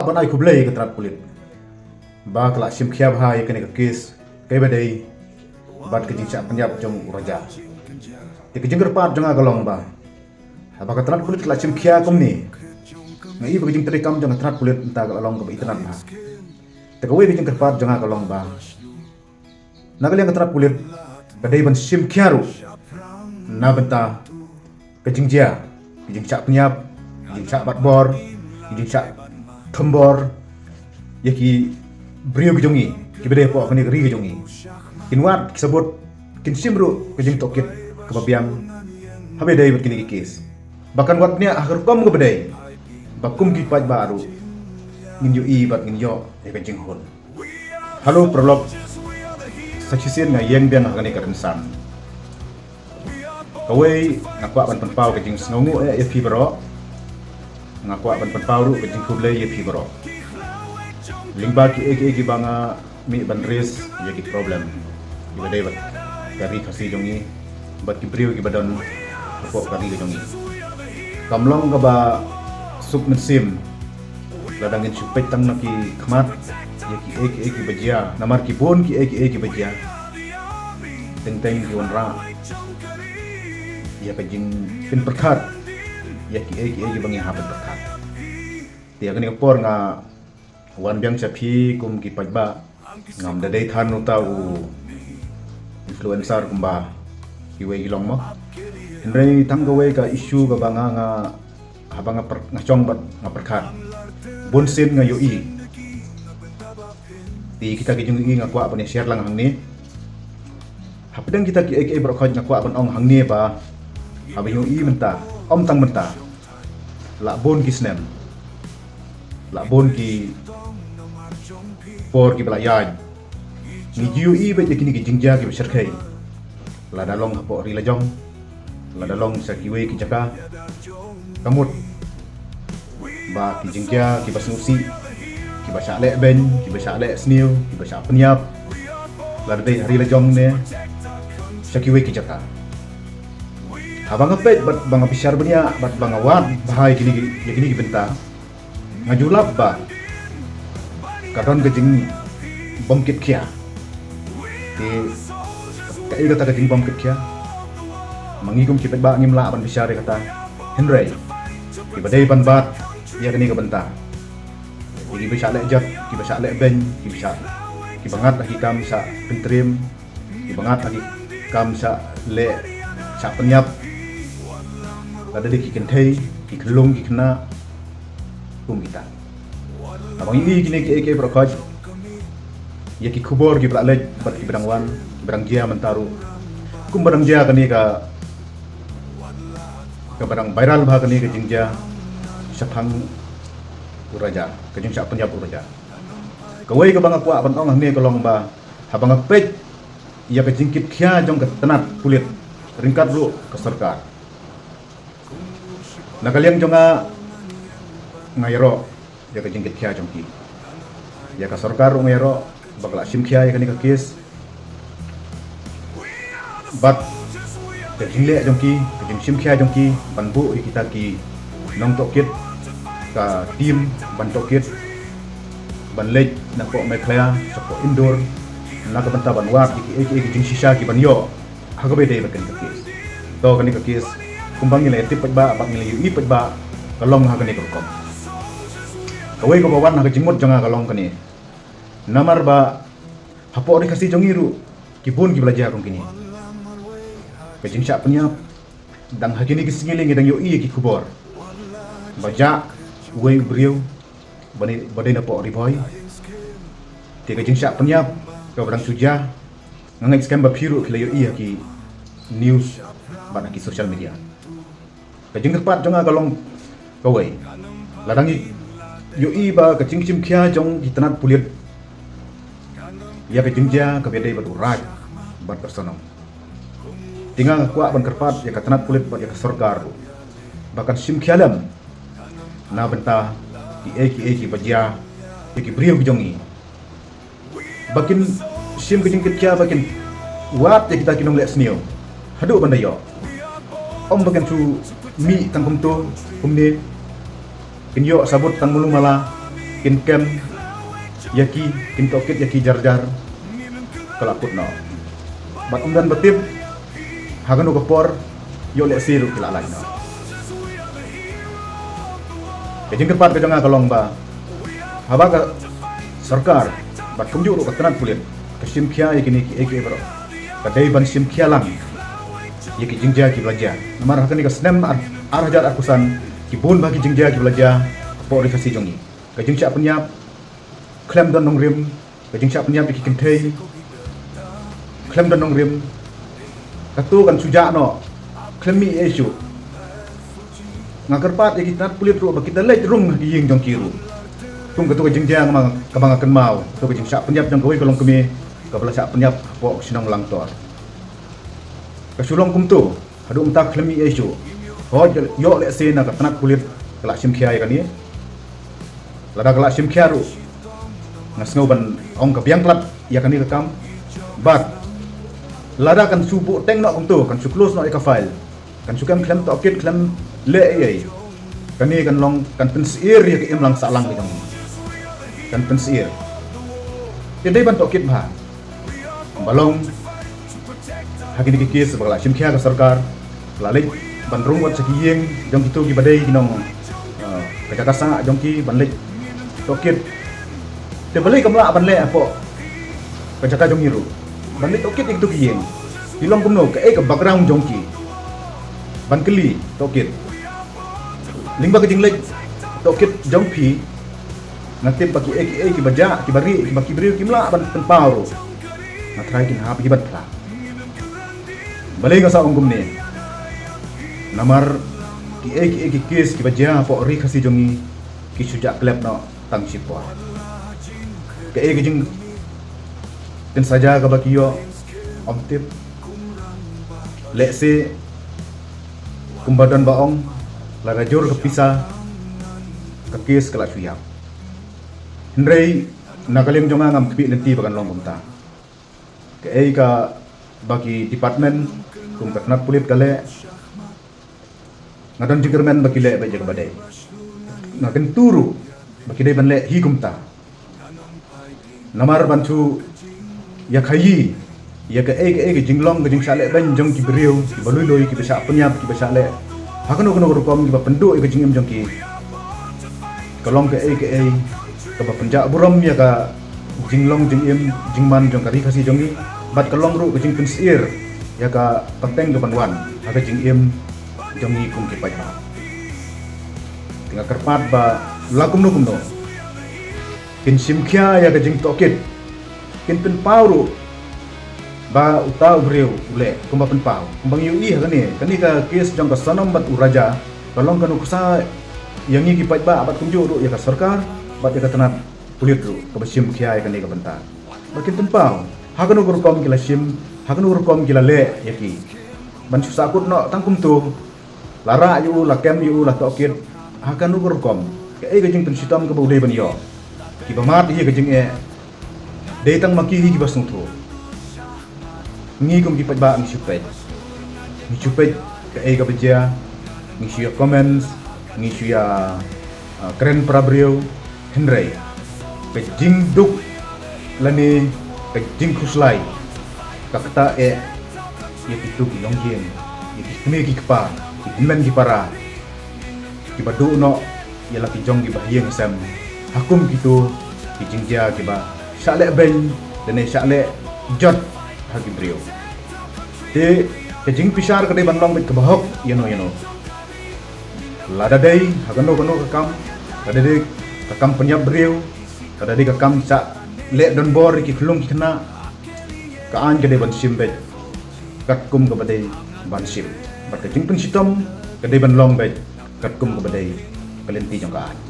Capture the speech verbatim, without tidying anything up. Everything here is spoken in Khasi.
Ban ai khublei ïa ka tnat pulit ba ka la shim khia bha ïa kane ka kes kaba dei bad ka jingshah pynïap jong u Raja. Te ka jingkyrpad jong nga ka long ba haba ka tnat pulit ka la shim khia kumne, nga i ba ka jingtrei kam jong ka tnat pulit mynta ka la long kaba itynnad bha. Te kawei ka jingkyrpad jong nga ka long ba na ka liang ka tnat pulit ka dei ban shim khia ruh na bynta ka jingjia, ka jingshah pynïap, ka jingshah bat bor, ka jingshah thombor ïa ki briew ki jong ngi kiba dei hapoh kane ka ri ka jong ngi. Kin wad ki sabut, kin shim ruh ka jingtohkit kaba biang haba dei bad kine ki kes. Ba kan wad bniah ha ka rukom kaba dei ba kum ki paidbah ruh ngin ïohi bad ngin ïoh ïa ka jinghun. Hello paralok, sa shisien nga ïeng biang ha kane ka rynsan. Kawei, nga kwah ban pynpaw ka jingsngewnguh eh ïa phi baroh. Nga kwah ban pynpaw ruh ka jingkhublei ïa phi baroh. Lyngba kiei kiei kiba nga mih ban raise ïa ki problem kiba dei bad ka ri Khasi jong ngi bad ki briew kiba don hapoh ka ri ka jong ngi. Kam long kaba suk mynsiem lada ngin shu peit tang na ki khmat ïa kiei kiei kiba jia, namar ki bun kiei kiei kiba jia. Teng teng ki wanrah ïa ka jingpynpyrkhat ïa kiei kiei kiba ngi hap ban pyrkhat. Te ha kane ka por nga wan biang sha phi kum ki paidbah. Ngam da dei than uta u influencer kumba kiwei ki long mo. Hynrei tang kawei ka issue kaba nga, nga haba nga per-, nga shong bad nga pyrkhat, bun sien nga ïohi. Te kita ki jingïohi nga kwah ban ïa share lang hangne. Hapdeng kita kiei kiei baroh khoit nga kwah ban ong hangne ba haba ïohi mynta, ym tang mynta, la bun ki snem, la bun ki por kiba la ïaid, ngi ju ïohi beit ïa kine ki jingjia kiba shyrkhei. Lada long hapoh ri la jong, lada long sha kiwei ki jaka, ka mut ba ki jingjia kiba sngewsih, kiba shah leh beiñ, kiba shah leh sniew, kiba shah pynïap, lada dei ha ri la jong ne sha kiwei ki jaka. Haba nga peit bad ba nga bishar bniah bad ba nga wad bha ïa kine ki, ïa kine ki bynta, nga ju lap ba ka don ka jingbymkit khia. Te kaei kata ka jingbymkit khia? Ma ngi kum ki paidbah ngim lah ban bishar ïa kata. Hynrei kiba dei ban bat ïa kane ka bynta, ïa kiba shah leh jot, kiba shah leh beiñ, kiba shah, kiba ngat ha ki kam shah pyntriem, kiba ngat ha ki kam shah leh, shah pynïap, lada dei ki kynthei, ki khyllung, ki khynnah, kum kita. Haba ngi ïohi kine kiei kiei baroh khoit, ïa ki khubor kiba la leit bad kiba dang wan, kiba dang jia mynta ruh, kumba dang jia kane ka, kaba dang viral bha kane ka jingjia shaphang u Raja, ka jingshah pynïap u Raja. Kawei kaba nga kwah ban ong hangne ka long ba haba nga peit ïa ka jingkit khia jong ka tnat pulit ryngkat ruh ka sorkar, na ka liang jong nga, nga ïaroh ïa ka jingkit khia jong ki. Ïa ka sorkar ruh nga ïaroh ba ka la shim khia ïa kane ka kes. Bad ka jingleh jong ki, ka jingshim khia jong ki ban buh ïa kita ki nongtohkit, ka team ban tohkit, ban leit napoh Meghalaya shapoh Indore, na ka bynta ban wad ïa kiei kiei ki jingshisha ki ban ïoh ha kaba ïadei bad kane ka kes. To kane ka kes, kumba ngi la tip paidbah bad ngi la ïohi paidbah, ka long ha kane ka rukom. Kawei kaba wan ha ka jingmut jong nga ka long kane. Namar ba hapoh ri Khasi jong ngi ruh ki bun kiba la jia kum kine. Ka jingshah pynïap, dang ha kine ki sngi lei ngi dang ïohi ïa ki khubor ba jah uwei u briew ba dei, ba dei napoh Ri Bhoi. Te ka jingshah pynïap kaba dang shu jia, nga ngeit skhem ba phi ruh phi la ïohi ha ki news bad ha ki social media. Ka jingkyrpad jong nga ka long kawei, lada ngi ïohi ba ka jingshim khia jong ki tnat pulit ïa ka jingjia kaba ïadei bad u Raj bad ka Sonam, te nga kwah ban kyrpad ïa ka tnat pulit bad ïa ka sorkar ruh ba kan shim khia lem na bynta kiei kiei kiba jia ïa ki briew ki jong ngi. Ba kin shim ka jingkit khia, ba kin wad ïa kita ki nongleh sniew haduh ban da ïoh. Ym ba kin shu mih tang kumto kumne, kin ïoh sabut tang malu mala, kin kem ïa ki, kin tohkit ïa ki jar jar, ka la kut noh. Bad ym don ba tip ha kano ka por ïoh lehse ruh ki la lait noh. Ka jingkyrpad ka jong nga ka long ba haba ka sorkar bad kumjuh ruh ka tnat pulit ka shim khia ïa kine kiei kiei baroh, ka dei ban shim khia lang ïa ki jingjia kiba la jia. Namar ha kane ka snem ar, ar hajar arphew san, ki bun bha ki jingjia kiba la jia hapoh Ri Khasi jong ngi. Ka jingshah pynïap khlem don nongrim, ka jingshah pynïap ïa ki kynthei khlem don nongrim, kato kan shu jah noh khlem mih ei ei shuh. Nga kyrpad ïa ki tnat pulit ruh ba ki da leit rung ha ki ïing jong ki ruh. Kum kato ka jingjia kaba nga, kaba nga kynmaw, kato ka jingshah pynïap jong kawei ka longkmie kaba la shah pynïap hapoh ka shnong Langtor. Ka shu long kumto, haduh mynta khlem mih ei ei shuh. Hooid, ïoh lehse na ka tnat pulit ka la shim khia ïa kane. Lada ka la shim khia ruh, nga sngew ban ong ka biang palat ïa kane ka kam. Bad lada kan shu buh teng noh kumto, kan shu close noh ïa ka file, kan shu kem khlem tohkit, khlem leh ei ei, kane kan long, kan pynsyier ïa ka imlang sahlang ka jong ngi. Kan pynsyier. Te dei ban tohkit bha ba long ha kine ki case ba la shim khia ka sorkar, la leit ban rung wat sha ki ïing jong kito kiba dei ki nong, ah, ka jaka sah jong ki ban leit tohkit. Te balei kam lah ban leh hapoh ka jaka jong ngi ruh, ban leit tohkit ïa kito ki ïing? Ki long kumno, kaei ka background jong ki? Ban kylli tohkit. Lyngba ka jingleit tohkit jong phi, nga tip ba kiei kiei kiba jah, kiba rieh, kiba ki briew kim lah ban pynpaw ruh. Nga tharai kin hap hi ban phla. Balei nga sa ong kumne? Namar kiei kiei ki case kiba jia hapoh Ri Khasi jong ngi ki shu jah klet noh tang shipor. Kaei ka jingpynsaja kaba ki ïoh, ym tip. Lehse kumba don ba ong, lada jur ka pisa, ka case ka la shu ïap. Hynrei na ka liang jong nga ngam khmih lynti ba kan long kumta. Kaei kaba ki department kum ka tnat pulit ka leh, nga don jingkyrmen ba ki leh beit ïa kaba dei. Nga kyntu ruh ba ki dei ban leh hi kumta. Namar ban shu ïa khaïi ïa kaei kaei ka jinglong ka jingshah lehbeiñ jong ki briew kiba lui lui, kiba shah pynïap, kiba shah leh ha kano kano ka rukom, kiba pynduh ïa ka jingim jong ki. Ka long kaei kaei kaba pynjah burom ïa ka jinglong jingim jingman jong ka Ri Khasi jong ngi, bad ka long ruh ka jingpynsyier ïa ka pateng kaban wan ha ka jingim jong ngi kum ki paidbah. Te nga kyrpad ba la kumno kumno kin shim khia ïa ka jingtohkit, kin pynpaw ruh ba uta u briew u leh kumba pynpaw. Kumba ngi ïohi ha kane, kane ka case jong ka Sonam bad u Raja ka long ka nuksa ïa ngi ki paidbah bad kumjuh ruh ïa ka sorkar bad ïa ka tnat pulit ruh kaba shim khia ïa kane ka bynta. Ba kin pynpaw ha kano ka rukom ki la shim, ha kano ka rukom ki la leh ïa ki. Ban shu sahkut noh tang kumto, la rah ïa u, la kem ïa u, la tohkit ha kano ka rukom. Kaei ka jingpynshitom kaba u dei ban ïoh? Kiba mad hi ka jingeh, dei tang ma ki hi kiba sngewthuh. Ngi kum ki paidbah ngi shu peit, ngi shu peit kaei kaba jia, ngi shu ïa comments, ngi shu ïa, ah, kren para briew. Hynrei ka jingduk lane ka jingkhuslai ka ktah eh ïa kito ki longïing, ïa ki kmie ki kpa, ki hynmen ki para, kiba duh noh ïa la ki jong ki bahaïing hasem ha kum kito ki jingjia kiba shah lehbeiñ lane shah leh jot ha ki briew. Te ka jingbishar ka dei ban long beit kaba hok ïano ïano. Lada dei ha kano kano ka kam, lada dei ka kam pynïap briew, lada dei ka kam shah leh donbor ïa ki khyllung ki khynnah, ka aiñ ka dei ban shim beit katkum kaba dei ban shim. Bad ka jingpynshitom ka dei ban long beit katkum kaba dei ka lynti jong ka aiñ.